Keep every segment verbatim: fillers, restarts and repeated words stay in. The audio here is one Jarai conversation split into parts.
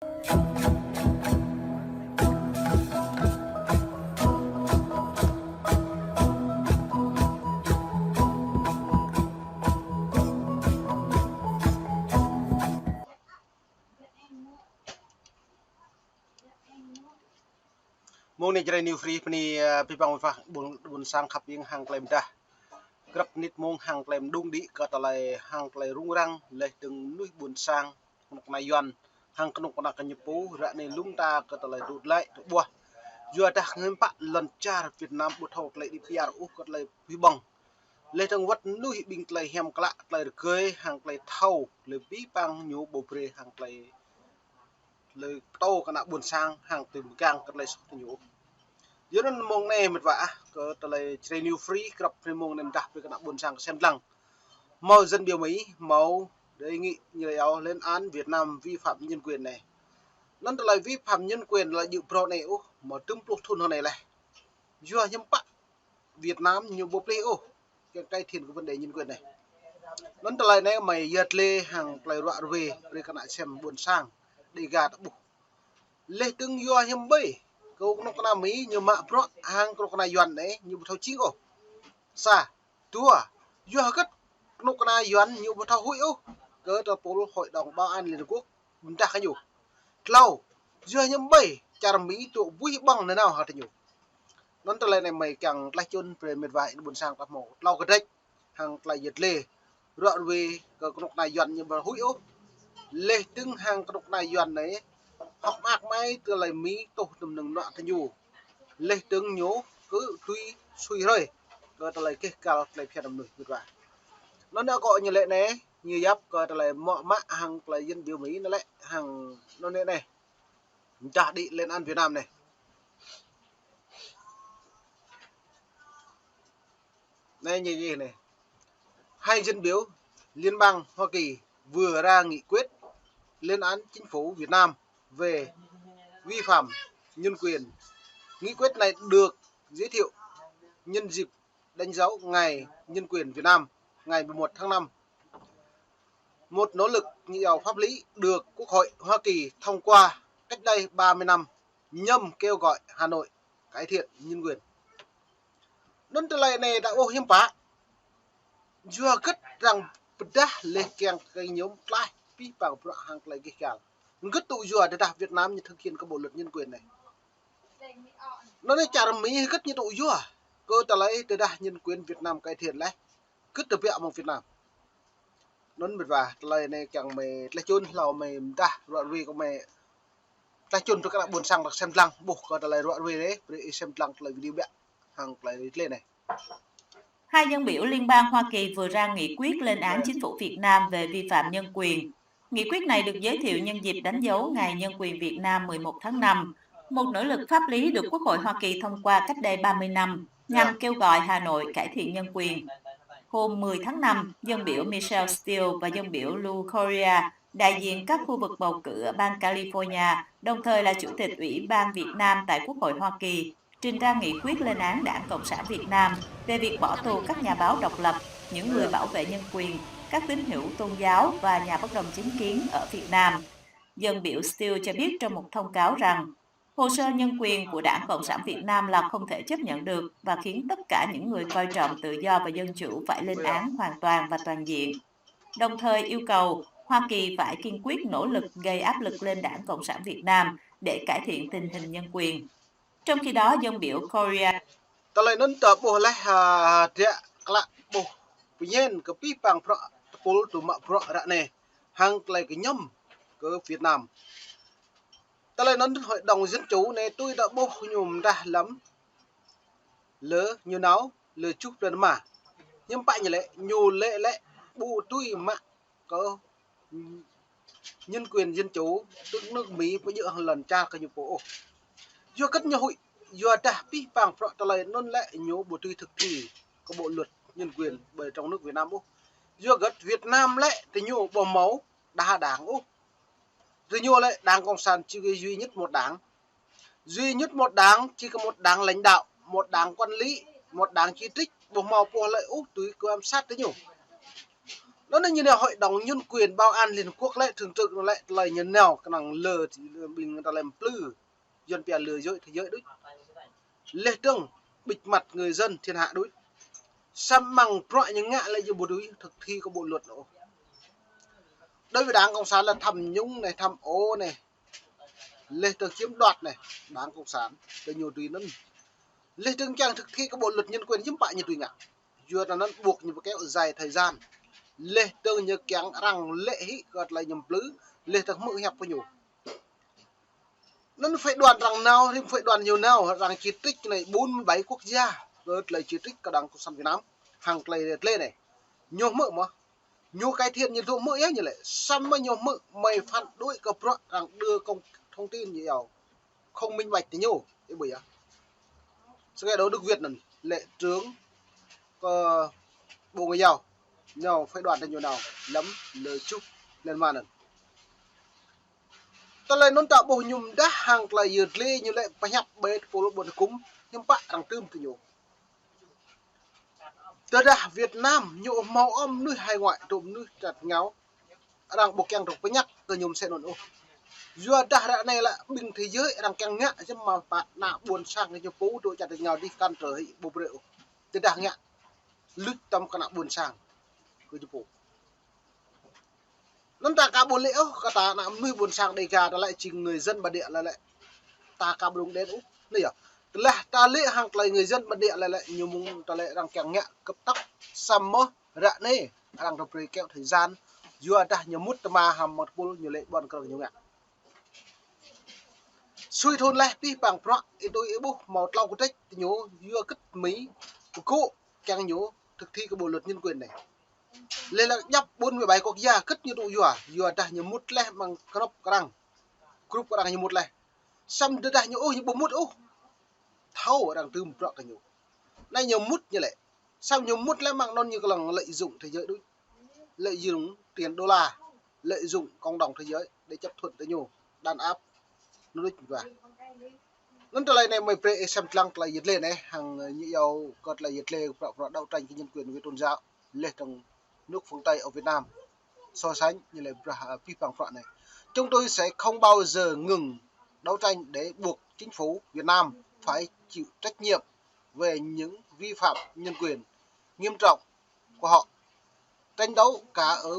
Mông anai Jrai New Free bơni, ơ, abih bang ƀing ƀôn, ƀôn sang khăp hiam hăng tơlơi mơdah. Grăp mơnit mông hăng tơlơi mơdung đĭ kơ tơlơi hăng tơlơi rŭng răng laih dơ̆ng mơnuih ƀôn sang kơnuk kơna Yuan hăng kơnuk kơna kơ ñu pô ră anai lŏm ta kơ tơlơi rŭt lăi tơƀuah. Yua dah hiư̆m pă lŏn čar Việt Nam ƀu thâo tơlơi đĭ piar ôh kơ tơlơi pơhiăp ƀơ̆ng. Laih dơ̆ng wơ̆t mơnuih ƀing tơlơi hiam klă, tơlơi rơgơi hăng tơlơi thâo, tơlơi abih bang ñu ƀu brơi hăng tơlơi, tơlơi pơtô kơ ană ƀôn sang hăng tơlơi mơgang kơ tơlơi soh tơ ñu. Yua anŭn mông anai mĕt wa ah, kơ tơlơi Jrai New Free grăp mơnit mông anai mơdah brơi kơ ană ƀôn sang kơsem lăng. Hmâo dân biểu Mỹ, hmâo đề nghị ñu lĕ yua lên án Việt Nam vi phạm nhân quyền anai. Anŭn tơlơi vi phạm nhân quyền lĕ djơ̆ phrâo anai ôh, hmâo tơm pluh thŭn hơnai laih. Yua hiư̆m pă Việt Nam ñu ƀu pơplih ôh, kiăng cải thiện kơ vấn đề nhân quyền anai. Anŭn tơlơi anai mơi yơh lĕ hăng tơlơi ruă ruê, brơi kơ ană sem ƀôn sang, Đêga ta ƀuh. Laih dơ̆ng yua hiư̆m ƀơi, kơ kơnuk kơna Mỹ ñu mă bruă hăng kơnuk kơna Yuan anai, ñu ƀu thâo jing ôh. Sa, dua, yua hơget kơnuk kơna Yuan ñu ƀu thâo huĭ ôh kơ tơpul Hội đồng Bảo an Liên Hợp Quốc mơdah kơ ñu. Klâo, yua hiư̆m ƀơi čar Mỹ tŭ buih ƀơ̆ng nanao hăng tơ ñu. Anŭn tơlơi anai mơi kiăng tlaih čun brơi mĕt wa ƀôn sang ta hmâo klâo kơdrĕč hăng tơlơi yơh lĕ ruă ruê kơ kơnuk kơna Yuan ñu ƀu huĭ ôh. Laih dơ̆ng hăng kơnuk kơna Yuan anai hŏk mơak mơai tơlơi Mỹ tuh tơm nơ̆ng nuă tơ ñu. Laih dơ̆ng ñu kơ tui sui hrơi kơ tơlơi keh kal tơlơi phiăn mơnuih mĕt wa. Anŭn anai kơ ñu lĕ anai, ñu yap kơ tơlơi mŏ mă hăng tơlơi dân biểu Mỹ anŭn lĕ hăng anŭn anai anai. Mơdah đĭ lên án Việt Nam anai. Anai ñu gih anai. Hai dân biểu Liên bang Hoa Kỳ vừa ra nghị quyết lên án chính phủ Việt Nam về vi phạm nhân quyền. Nghị quyết này được giới thiệu nhân dịp đánh dấu Ngày Nhân quyền Việt Nam, ngày mười một tháng năm. Một nỗ lực như dầu pháp lý được Quốc hội Hoa Kỳ thông qua cách đây ba mươi năm nhằm kêu gọi Hà Nội cải thiện nhân quyền. Anŭn tơlơi anai ta ƀuh hiư̆m pă. Yua hơget arăng pơdah laih kiăng kơ ñu tlaih abih bang bruă hăng tơlơi keh kal. Hơget tŭ yua tơdah Việt Nam ñu thực hiện kơ bộ luật nhân quyền anai. Anŭn anai čar Mỹ hơget ñu tŭ yua kơ tơlơi tơdah nhân quyền Việt Nam cải thiện laih. Hơget tơbiă mơ̆ng Việt Nam. Anŭn mĕt wa, tơlơi anai kiăng mơi tlaih čun hlâo mơi mơdah ruă ruê kơ mơi tlaih čun brơi kơ ană ƀôn sang ta sem lăng ƀuh kơ tơlơi ruă ruê anai, brơi sem lăng tơlơi video biă hăng tơlơi tlaih anai. Hai dân biểu liên bang Hoa Kỳ vừa ra nghị quyết lên án chính phủ Việt Nam về vi phạm nhân quyền. Nghị quyết này được giới thiệu nhân dịp đánh dấu Ngày Nhân quyền Việt Nam mười một tháng năm, một nỗ lực pháp lý được Quốc hội Hoa Kỳ thông qua cách đây ba mươi năm nhằm kêu gọi Hà Nội cải thiện nhân quyền. Hôm mười tháng năm, dân biểu Michelle Steele và dân biểu Lou Correa, đại diện các khu vực bầu cử ở bang California, đồng thời là Chủ tịch Ủy ban Việt Nam tại Quốc hội Hoa Kỳ, trình ra nghị quyết lên án Đảng Cộng sản Việt Nam về việc bỏ tù các nhà báo độc lập, những người bảo vệ nhân quyền, các tín hữu tôn giáo và nhà bất đồng chính kiến ở Việt Nam. Dân biểu Steele cho biết trong một thông cáo rằng, hồ sơ nhân quyền của Đảng Cộng sản Việt Nam là không thể chấp nhận được và khiến tất cả những người coi trọng tự do và dân chủ phải lên án hoàn toàn và toàn diện. Đồng thời yêu cầu Hoa Kỳ phải kiên quyết nỗ lực gây áp lực lên Đảng Cộng sản Việt Nam để cải thiện tình hình nhân quyền. Trong khi đó, dân biểu Correa Tơlơi anŭn ta ƀuh laih, ha, hơdră klă ƀuh pơñen kơ abih bang bruă tơpul tŭ mă bruă ră anai hăng tơlơi kơñăm kơ Việt Nam. Tơlơi anŭn Hội đồng Dân chủ anai tui ta ƀuh ñu mơdah lăm lơ ñu nao lơ čuh plơi Mơnam. Hiư̆m pă ñu lĕ, ñu lĕ lĕ ƀu tui mă kơ nhân quyền dân chủ, tức nước Mỹ ƀu djơ̆ hăng lŏn čar kơ ñu pô ôh. Yua hơget ñu huĭ, yua dah abih bang bruă tơlơi anŭn lĕ ñu ƀu tui thực thi kơ bộ luật nhân quyền ƀơi trong nước Việt Nam ôh. Yua hơget Việt Nam lĕ tơ ñu ƀu hmâo đa đảng ôh. Tơ ñu lĕ Đảng Cộng sản chỉ có duy nhất một đảng. Duy nhất một đảng, chỉ có một đảng lãnh đạo, một đảng quản lý, một đảng chỉ trích, ƀu hmâo pô lĕ ôh tui giám sát tơ ñu. Anŭn ñu nao Hội đồng Nhân quyền Bảo an Liên Hợp Quốc lĕ, thường trực lĕ, tơlơi ñu nao kơnang lơ, ƀing ta lĕ mplư, Yuan pia lừa dối thế giới đôč. Leh dơ̆ng bịt mặt người dân thiên hạ đôč. Samơ̆ mơ̆ng bruă ñu ngă lĕ ñu ƀu dưi thực thi kơ bộ luật ôh. Đối với Đảng Cộng sản là tham nhũng này, tham ô này, leh dơ̆ng chiếm đoạt này, Đảng Cộng sản, tơ ñu dưi anŭn. Leh dơ̆ng kiăng thực thi kơ bộ luật nhân quyền hiư̆m pă ñu dưi ngă. Yua anŭn buộc ñu phải kéo dài thời gian. Leh dơ̆ng ñu kiăng arăng lĕ hĭ kơ tơlơi ñu mplư, leh dơ̆ng hmư̆ hiăp kơ ñu. Anŭn phái đoàn arăng nao, rĭm phái đoàn ñu nao, arăng chỉ trích anai bốn mươi bảy quốc gia, kơ tơlơi chỉ trích kơ Đảng Cộng sản Việt Nam, hăng tơlơi rĕt lĕ anai. Ñu hmư̆ mơ̆, ñu cải thiện ñu dŏ hmư̆ yơh ñu lĕ, samơ̆ ñu hmư̆ mơi phản đối kơ bruă arăng đưa công, thông tin ñu yơh. Không minh bạch tơ ñu, ih ƀuh yơh. Sơkai Đỗ Đức Việt anŭn, lĕ trưởng kơ Bộ Ngoại giao, nao phái đoàn tơ ñu nao, lăm lơ čuh, lĕ mơ̆n anŭn. Tơlơi anŭn ta ƀuh ñu mơdah hăng tơlơi yơr dlê ñu lĕ pơhiăp ƀơi tơpul ƀôn hơkŭm, hiư̆m pă arăng tơm tơ ñu. Tơdah Việt Nam ñu hmâo ôh mơnuih hải ngoại, tơm mơnuih čăt ngao, arăng ƀu kiăng dŏ pơñăt kơ ñu mơsĕ anŭn ôh. Yua dah ră anai lĕ ƀing thế giới arăng kiăng ngă, samơ̆ pă ană ƀôn sang kơ ñu pô dŏ čăt ngao dih kăn tơ hĭ ƀu brơi ôh. Tơdah ngă, luč tơm kơ ană ƀôn sang kơ ñu pô. Anŭn ta aka ƀu lĕ ôh, kơ ta ană mơnuih ƀôn sang Đêga ta lĕ jing người dân bản địa lĕ lĕ. Ta aka ƀu đŭng đen ôh. Anai yơh. Tơdah ta lĕ hăng tơlơi người dân bản địa lĕ lĕ ñu mơ̆ng ta lĕ arăng kiăng ngă găp tŏk. Samơ̆ ră anai arăng dŏ brơi kéo thời gian. Yua dah ñu mŭt tơma hăng mơ̆ng tơpul ñu lĕ ƀôn krơ̆ng ñu ngă. Sui thun leh pih pang bruă, ih tui ih ƀuh hmâo tlâo kơdrĕč tơ ñu yua kơ̆t Mi pơgŏ kiăng ñu thực thi kơ bộ luật nhân quyền anai. Leh lăng djŏp bốn mươi bảy quốc gia kơ̆t ñu dŏ yua, yua dah ñu mŭt leh mơ̆ng group kơ arăng. Group kơ arăng ñu mŭt leh. Samơ̆ tơdah ñu ôh, ñu ƀu mŭt ôh. Thâo arăng tơm bruă kơ ñu. Anai ñu mŭt ñu lĕ. Samơ̆ ñu mŭt leh mơ̆ng anŭn ñu kơlăng lợi dụng thế giới đôč. Lợi dụng tiền đô la, lợi dụng cộng đồng thế giới để chấp thuận tơ ñu, đàn áp anŭn đôč mơ̆n. Anŭn tơlơi anai mơi brơi ih sem lăng tơlơi yơr dlê anai, hăng ñu iâu kơ tơlơi yơr dlê bruă, bruă đấu tranh kơ nhân quyền về tôn giáo, leh dơ̆ng nước phương Tây ở Việt Nam. So sánh ñu lĕ brah, à, pih pang bruă anai. Chúng tôi sẽ không bao giờ ngừng đấu tranh để buộc chính phủ Việt Nam phải chịu trách nhiệm về những vi phạm nhân quyền nghiêm trọng của họ, tranh đấu cả ở,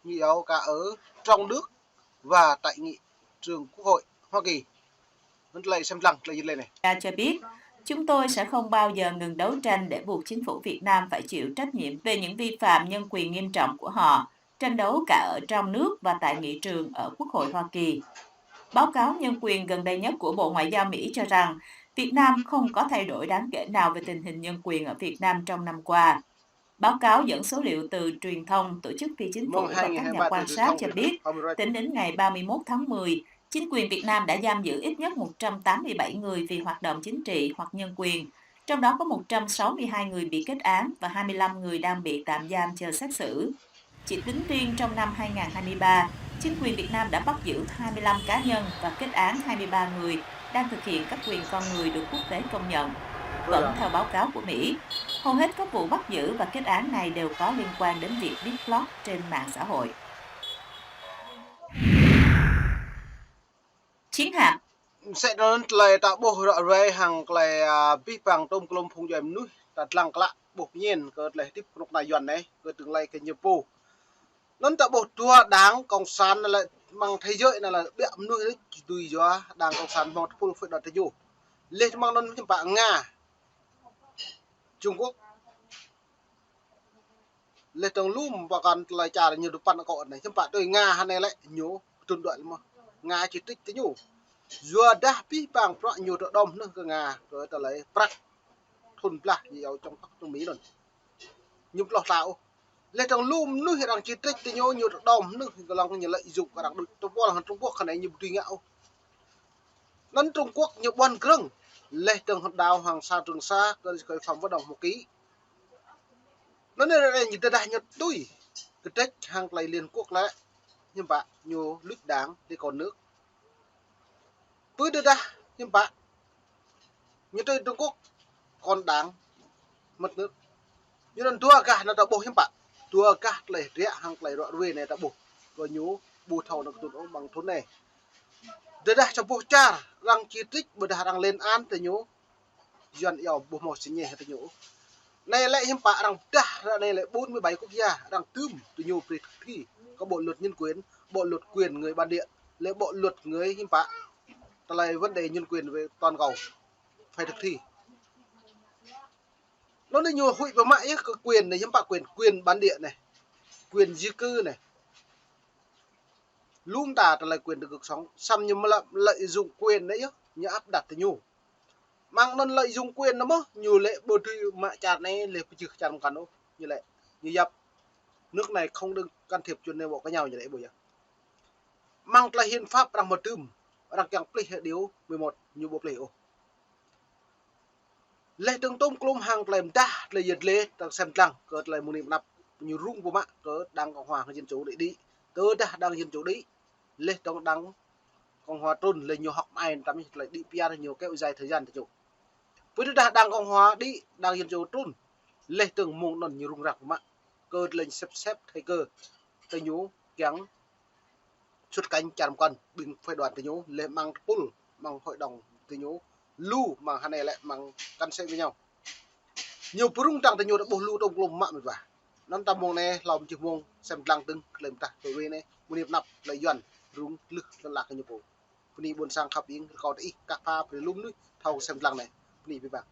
ñu iâu cả ở trong nước và tại nghị trường Quốc hội Hoa Kỳ. Anŭn tơlơi sem lăng tơlơi yơr dlê anai. Ta cho biết, chúng tôi sẽ không bao giờ ngừng đấu tranh để buộc chính phủ Việt Nam phải chịu trách nhiệm về những vi phạm nhân quyền nghiêm trọng của họ, tranh đấu cả ở trong nước và tại nghị trường ở Quốc hội Hoa Kỳ. Báo cáo nhân quyền gần đây nhất của Bộ Ngoại giao Mỹ cho rằng Việt Nam không có thay đổi đáng kể nào về tình hình nhân quyền ở Việt Nam trong năm qua. Báo cáo dẫn số liệu từ truyền thông, tổ chức phi chính phủ và các nhà quan sát cho biết, tính đến ngày ba mươi mốt tháng mười, chính quyền Việt Nam đã giam giữ ít nhất một trăm tám mươi bảy người vì hoạt động chính trị hoặc nhân quyền, trong đó có một trăm sáu mươi hai người bị kết án và hai mươi lăm người đang bị tạm giam chờ xét xử. Chỉ tính riêng trong năm hai ngàn hai mươi ba, chính quyền Việt Nam đã bắt giữ hai mươi lăm cá nhân và kết án hai mươi ba người đang thực hiện các quyền con người được quốc tế công nhận. Vẫn theo báo cáo của Mỹ, hầu hết các vụ bắt giữ và kết án này đều có liên quan đến việc viết blog trên mạng xã hội. Chiến hạm. Mơsĕ anŭn tơlơi ta ƀuh ră ruai hăng tơlơi, à, pih pang tơm klôm phung djuai mơnuih, ta lăng klă ƀuh pơñen kơ tơlơi hơdip kơnuk kơna Yuan anai, kơ tương lai kơ ñu pô. Anŭn ta ƀuh dua đảng cộng sản anai lĕ mơ̆ng thế giới anai lĕ ƀiă mơnuih đôč dưi yua đảng cộng sản hmâo tơpul phơi đŏt tơ ñu. Leh mơ̆ng anŭn hiư̆m pă Nga, Trung Quốc. Leh dơ̆ng lŏm pơkŏn tơlơi čar ñu dŏ păn akŏ anai. Hiư̆m pă tui Nga hơnai lĕ ñu tŭn đuaĭ mơ̆n. Nga chỉ trích tơ ñu. Yua dah pih pang bruă ñu tơđom hơnưh kơ Nga, kơ tơlơi prăk thun blah ñu iâu čŏng tŏk tơng Mi anŭn. Ñu ƀu hloh tla ôh. Leh dơ̆ng lŏm mơnuih arăng chỉ trích tơ ñu, ñu tơđom hơnưh kơ lăng ñu lợi dụng kơ arăng đôč. Tơpul hăng Trung Quốc hơnai ñu ƀu dưi ngă ôh. Anŭn Trung Quốc ñu ƀuăn krơ̆ng. Leh dơ̆ng hăng đảo Hoàng Sa Trường Sa, kơ khơi phạm bất động Hoa Kỳ. Anŭn anai, anai ñu tơdah ñu tui kơdrĕč hăng tơlơi Liên Quốc lĕ, hiư̆m pă ñu luč đảng đi còn nước. Pơ tơdah hiư̆m pă ñu tui Trung Quốc còn đảng mất nước. Ñu anŭn dua gah anŭn ta ƀuh hiư̆m pă. Dua gah tơlơi hơdră hăng tơlơi ruă ruê anai ta ƀuh. Kơ ñu ƀu thâo nao kơ tŭn ôh ƀăng thŭn anai. Tơdah čơƀuh čar, arăng chỉ trích, ƀôdah arăng lên án tơ ñu, Yuan iâu ƀu hmâo sĭ ñe hĭ tơ ñu ôh. Anai lĕ hiư̆m pă arăng pơdah, anai lĕ bốn mươi bảy quốc gia, arăng tưm tơ ñu brơi thực thi kơ bộ luật nhân quyền, bộ luật quyền người bản địa, lĕ bộ luật người hiư̆m pă, tơlơi vấn đề nhân quyền về toàn cầu, phải thực thi. Anŭn anai ñu huĭ pơmă yơh kơ quyền anai hiư̆m pă quyền, quyền bản địa anai, quyền di cư anai. Lŏm ta tơlơi quyền được cuộc sống, samơ̆ ñu mă lợi, lợi dụng quyền anai yơh, ñu áp đặt tơ ñu. Mơ̆ng anŭn lợi dụng quyền anŭn mơ̆n, ñu lĕ ƀu dưi mă čar anai lĕ pơjưh čar mơkăn ôh, ñu lĕ, ñu yap nước này không được can thiệp chuyện nội bộ của nhau, ñu lĕ ƀu yơh. Mơ̆ng tơlơi hiến pháp arăng mơtưm, arăng kiăng plih hĭ điều mười một, ñu ƀu plih ôh. Leh dơ̆ng tôm klôm hăng tơlơi mơdah, tơlơi yet lĕ, ta sem lăng kơ tơlơi mơ̆ng anai pơ anăp, ñu rŭng pơmă kơ Đảng Cộng hòa hăng Dân chủ đĭ đĭ. Tơdah Đảng Dân chủ đĭ, leh dơ̆ng Đảng Cộng hòa trŭn, lĕ ñu hơ̆k mơai tăm tơlơi đĭ piar, ñu kéo dài thời gian tơ ñu. Pơ tơdah Đảng Cộng hòa đĭ, Đảng Dân chủ trŭn, leh dơ̆ng mơ̆ng anŭn ñu rŭng răng pơmă kơ tơlơi xếp xếp thời cơ tơ ñu kiăng xuất cảnh čar mơkăn, ƀing phái đoàn tơ ñu, leh mơ̆ng tơpul, mơ̆ng hội đồng tơ ñu, lu mơ̆ng hơnai lĕ mơ̆ng cắn xé với nhau. Ñu pơrŭng tăng tơ ñu ta ƀuh lu tôm klôm mă mĭt wa. Anŭn ta mơ̆ng anai hlâo mơjih mông sem lăng dơ̆ng tơlơi mơdah tơlơi ruê anai, mơ̆ng anai pơ anăp tơlơi Yuan rŭng lưh lăn lak kơ ñu pô. Bơni ƀôn sang khăp ing, rơkâo tơ ih kah pha brơi lŏm mơnuih thâo sem lăng anai. Bơni abih bang.